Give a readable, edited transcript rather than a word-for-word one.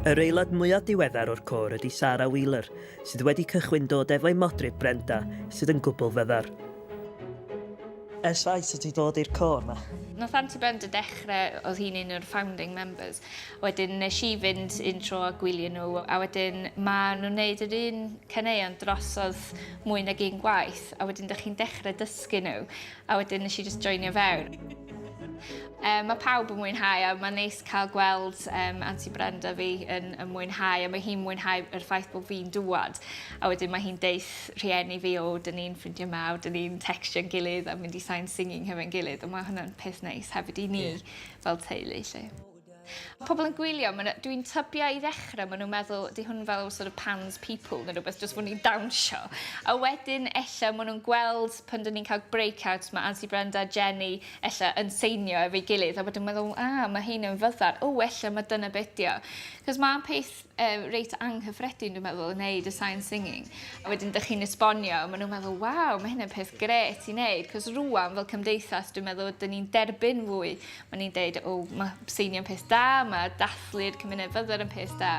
Yr aelod mwyaf diweddar o'r côr ydy Sara Wheeler, sydd wedi cychwyn dod efo'i modryb Brenda, sydd yn gwbl fyddar. Ers faint wyt ti dod i'r côr 'ma? Nath Aunty Brenda dechrau, oedd hi'n un o'r founding members. Wedyn nes i fynd un tro a gwylio nhw, a wedyn ma' nhw'n neud yr un caneuon drosodd mwy nag un gwaith, a wedyn dych chi'n dechrau dysgu nhw, a wedyn nes i just joinio fewn. Mae pawb yn mwynhau a mae'n neis cael gweld Aunty Brenda fi yn mwynhau a mae hi'n mwynhau yr ffaith bod fi'n dŵad a wedyn mae hi'n deith rhieni fi o dyn ni'n ffrindiau mawr, dyn ni'n textio'n gilydd a mynd i sign singing hefo'n gilydd a mae hwnna'n peth neis hefyd i ni yeah. fel teulu 'lly. Pobl yn gwylio, ma' 'na... Dwi'n tybio i ddechrau maen nhw'n meddwl, 'di hwn fel sort of Pan's People neu rywbeth, jyst fod ni'n dawnsio. A wedyn ella maen nhw'n gweld pan 'dyn ni'n cael breakouts, mae Auntie Brenda a Jenny ella yn seinio efo'i gilydd a wedyn meddwl, ah, mae hein yn fyddar, o, ella mae dyna be ydi o. Cos mae'n peth reit anghyffredin, dwi'n meddwl, yn neud y sign singing. A wedyn dych chi'n esbonio, a maen nhw'n meddwl, waw, mae hynna'n peth grêt i wneud. Cos rŵan, fel cymdeithas, dwi'n meddwl, dyn ni'n derbyn fwy. Mae ni'n deud, o, mae seinio'n peth da, mae dathlu'r cymuned fyddar yn peth da.